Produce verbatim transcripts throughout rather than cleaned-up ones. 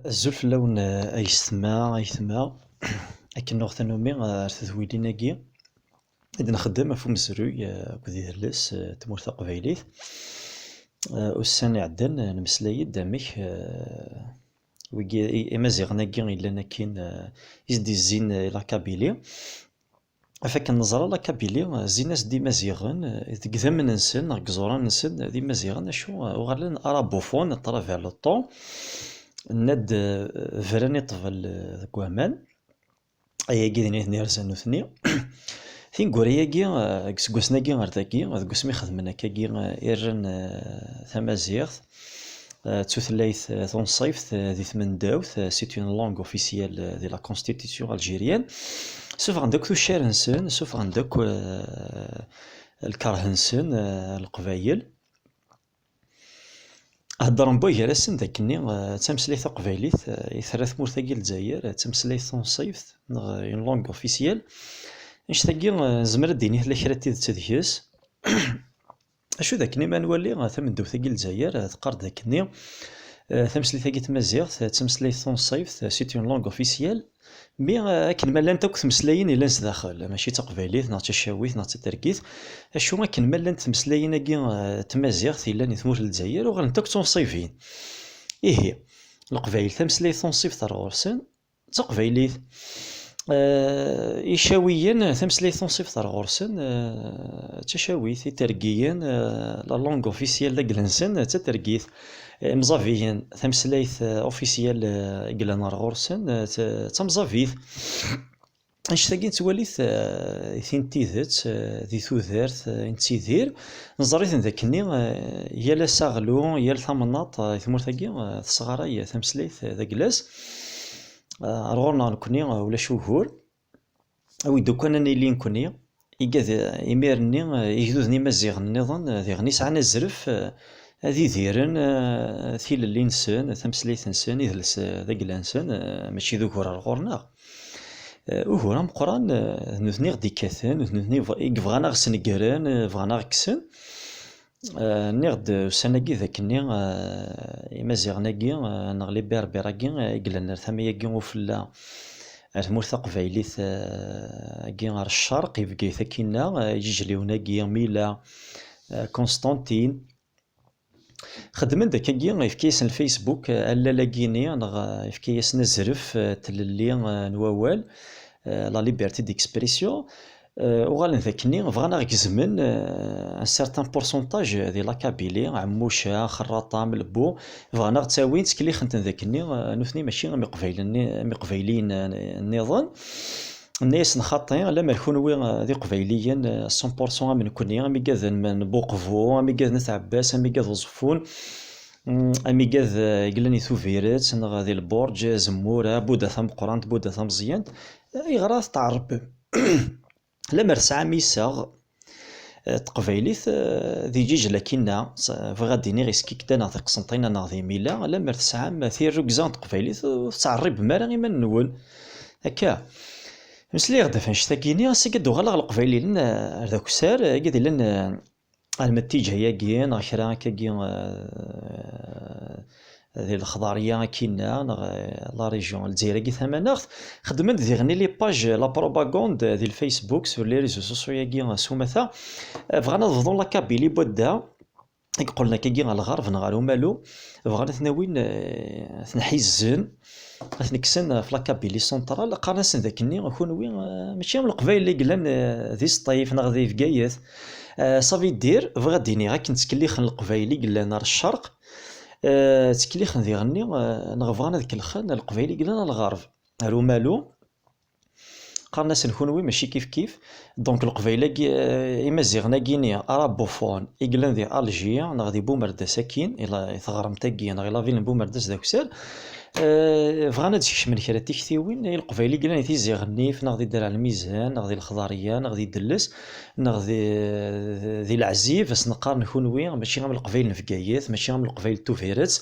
Azul fell-awen, eh, a yessetma, a yetma. Akken nuɣ tanumi, eh, ar tedwilin-agi i d-nxeddem ɣef umezruy, eh, akked yidles, eh, n tmurt taqbaylit. Eh, ussan iɛeddan, eh, nemmeslay-d amek, eh, wigi, i-, imaziɣen-agi yellan akkin, eh, i s-d-izzin, eh, i la Kabylie. Ɣef akken neẓra, la Kabylie, eh, zzin-as-d imaziɣen, eh, deg idammen-nsen neɣ deg iẓuran-nsen d imaziɣen, acu, eh, uɣalen arabophones à travers le temps. Nna-d, eh, bran i ṭṭbel, eh, deg waman. Ayagi d nitni rzan nutni. Tineggura-agi, eh, deg iseggasen-agi ɣer dagi, deg wasmi xedmen akkagi, eh, irren, eh, tamaziɣt, eh, d tutlayt, eh, tunṣibt, eh, di tmendawt, eh, c'est une langue officielle, eh, di la constitution algérienne. Sufɣen-d akk tuccar-nsen, sufɣen-d akk, eh, lkerh-nsen, eh, leqbayel. Heddren buy gar-asen d akkenni, eh, d tameslayt taqbaylit, eh, i terra tmurt-agi n Lezzayer, eh, d tameslayt tunṣibt, neɣ une langue officielle. Annect-agi, eh, nezmer ad d-nini tella kra n tidet deg-s. Acu d akken ma nwali, eh, tamendawt-agi n Lezzayer, eh, teqqar-d akkenni, eh, tameslayt-agi n tmaziɣt, eh, d tameslayt tunṣibt, eh, c'est une langue officielle. Mi, eh, akken ma llant akk tmeslayin yellan sdaxel, mačči d taqbaylit, neɣ d tacawit, neɣ d tatergit, acu akken ma llant tmeslayin-agi, eh, n tmaziɣt yellan di tmurt n Lezzayer, uɣalent akk d tunṣibin. Ihi, Leqbayel tameslayt tunṣibt ar ɣur-sen, d taqbaylit. Eh, Icawiyen tameslayt tunṣibt ar ɣur-sen, eh, d tacawit. Itergiyen, eh, la langue officielle d agla-nsen, d tatergit. Imẓabiyen, tameslayt, eh, officielle, eh, i yellan ar ɣur-sen, eh, d, d tamẓabit. Annect-agi nettwali-t, eh, i tin n tidet, eh, di tudert, eh, i nettidir. Neẓra-ten d akkenni, eh, yal asaɣlu, yal tamnaḍt, eh, i tmurt-agi, eh, tesɣaray tameslayt, eh, d agla-s. Eh, ar ɣur-neɣ nekkni, eh, ulac ugur. Awi-d akk ad nili nekkni. Igad, imir-nni, eh, igduden imaziɣen nniḍen, eh, diɣen i sɛan azref, eh, ad idiren, eh, tilelli-nsen, tameslayt-nsen, idles, eh, d agla-nsen, eh, mačči d ugur ar ɣur-neɣ. Eh, ugur ameqqran, eh, d nutni i ɣ-d-ikkaten, d nutni i bɣ-, i yebɣan a ɣ-snegren, eh, bɣan a ɣ-kksen. Eh, nniɣ-d ussan-agi d akkenni, eh, imaziɣen-agi, eh, neɣ les berbères-agi, eh, i yellan ar tama-agi ufella, ar tmurt taqbaylit, eh, agi ɣer ccerq, i Bgayet akkinna, eh, iǧiǧliwen-agi, Mila, eh, Constantine. Xedmen-d akkagi, yefka-yasen Facebook, eh, allal-agi-ni, neɣ, eh, yefka-yasen azref, eh, tlelli, eh, n wawal, eh, la liberté d'expression. Eh, uɣalen d akkenni, bɣan a ɣ-gezmen, eh, un certain pourcentage di la Kabylie, Ɛemmuca, Xerraṭa, Melbu, bɣan a ɣ-ttawin, ttkellixen-ten d akkenni, eh, nutni mačči am Iqbaylen-, am Iqbayliyen, eh, nniḍen. Nna-yasen xaṭi, lemmer kunwi, eh, d Iqbayliyen, eh, cent pour cent am nekkni, am igaden n Buqbu, am igaden n At Ɛebbas, am igad Uẓeffun, mm, am igad, eh, i yellan di Tubiret, neɣ di Lburǧ, Zemmura, Buda tameqqrant, Buda tameẓyant, eh, ayɣer ara tettɛerribem? Lemmer tesɛam iseɣ, eh, n teqbaylit, eh, d iǧiǧel akkinna, s-, bɣiɣ ad d-iniɣ iskikda neɣ tiqsenṭina neɣ d imila, lemmer tesɛam tirrugza n teqbaylit, ur tettɛerribem ara iman-nwen. Akka. Meslayeɣ-d ɣef annect-agi-ni, ass-agi ad d-uɣaleɣ Leqbayliyen, eh, ar d akessar, eh, i d-illan, eh, alma d Tiǧa-agi, neɣ kra akkagi, eh, di Lexḍarya akkinna, neɣ, eh, la région, Lezzayer-agi tamaneɣt, xeddmen-d diɣen les pages, la propagande di Facebook, sur les réseaux sociaux-agi, eh, s umata. Eh, bɣan ad bḍun la Kabylie n wadda, i yeqqlen akkagi ɣer lɣerb neɣ ɣer umalu, bɣan ad ten-awin, eh, ad ten-ḥizzen, ad ten-kksen ɣef la Kabylie centrale, qqaren-asen d akkenni, kunwi, eh, mačči am Leqbayel i yellan, eh, di Sṭif neɣ di Bgayet. Eh, ça veut dire, bɣiɣ ad d-iniɣ, akken ttkellixen Leqbayel i yellan ar ccerq, eh, ttkellixen diɣenni, eh, neɣ bɣan ad kellxen Leqbayel i yellan ar lɣerb, ar umalu. Qqaren-asen kunwi mačči kif kif. Donc Leqbayel-agi, eh, Imaziɣen-agi-ni arabophones i yellan di Alger neɣ di Bumerdas akkin, i la-, i teɣremt-agi neɣ i la ville n Bumerdas d akessar, eh, bɣan ad skecmen kra n tiktiwin i Leqbayel i yellan di Tizi Ɣennif neɣ di Dderɛ Lmizan neɣ di Lexḍarya neɣ di Delles neɣ di, di Leɛzib, ad sen-qqaren kunwi mačči am Leqbayel n Bgayet, mačči am Leqbayel n Tubiret,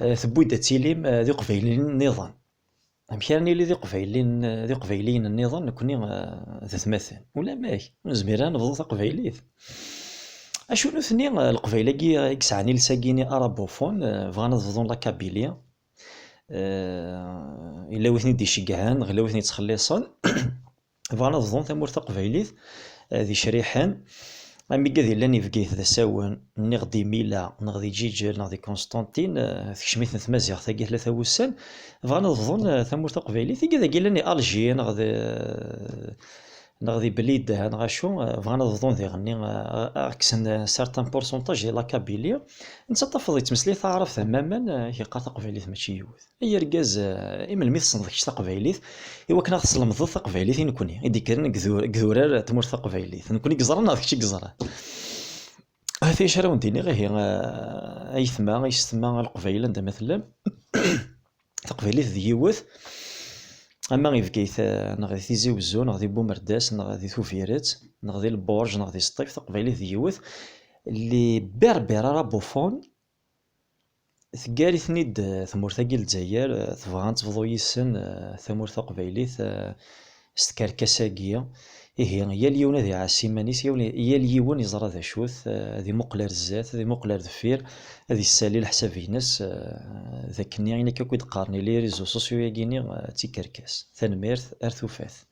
eh, tewwi-d ad tilim, eh, d Iqbayliyen nniḍen. Amek ara nili d Iqbayliyen, d Iqbayliyen nniḍen, nekkni, eh, d atmaten? Ulamek, ur nezmir ara nebḍu taqbaylit. Acu nutni, eh, Leqbayel-agi i yesɛan iles-agi-ni arabophone, eh, bɣan ad bḍun la Kabylie? eh, yella wi ten-id-iceggɛen, yella wi ten-ittxelliṣen. Bɣan ad bḍun tamurt taqbaylit, eh, d icriḥen. Am wigad yellan i Bgayet d asawen, nniɣ-d i Mila, neɣ di Ǧiǧel, neɣ di Constantine, eh, tekcem-iten tmaziɣt-agi tlata wussan, bɣan ad bḍun, eh, tamurt taqbaylit. Igad-agi yellan i Alger, neɣ di, neɣ di Blida, neɣ acu, eh, bɣan ad bḍun diɣenni, eh, ad kksen, eh, certain pourcentage di la Kabylie. Netta tafeḍ yettmeslay taɛrabt am aman, eh, yeqqar taqbaylit mačči yiwet. Ay argaz, eh, i melmi tessneḍ kečč taqbaylit, i wakken ad teslemdeḍ taqbaylit i nekni, i d-ikkren deg idu-, deg idurar n tmurt taqbaylit? Nekni i yeẓran neɣ d kečč i yeẓran? Hati acu ara wen-d-iniɣ, ihi, eh, ayetma, aysetma, a Leqbayel, anda ma tellam. Taqbaylit d yiwet, ama i Bgayet, eh, neɣ di Tizi Wezzu, neɣ di Bumerdas, neɣ di Tubiret, neɣ di Lburǧ, neɣ di Sṭif, taqbaylit d yiwet. Les Berbères arabophones, teggar-iten-id, eh, tmurt-agi n Lezzayer, eh, tebɣa ad tebḍu yis-sen, eh, tamurt taqbaylit, eh, s tkerkas-agi. Ihi, yal yiwen ad iɛass iman-is, yal, yal yiwen iẓra d acu-t, eh, ad imuqel ar zdat, ad imuqel ar deffir, ad issali leḥsab-ines, eh, d akken ayen akka akk i d-qqaren i les réseaux sociaux-agi-ni, eh, d tikerkas. Tanemmirt, ar tufat.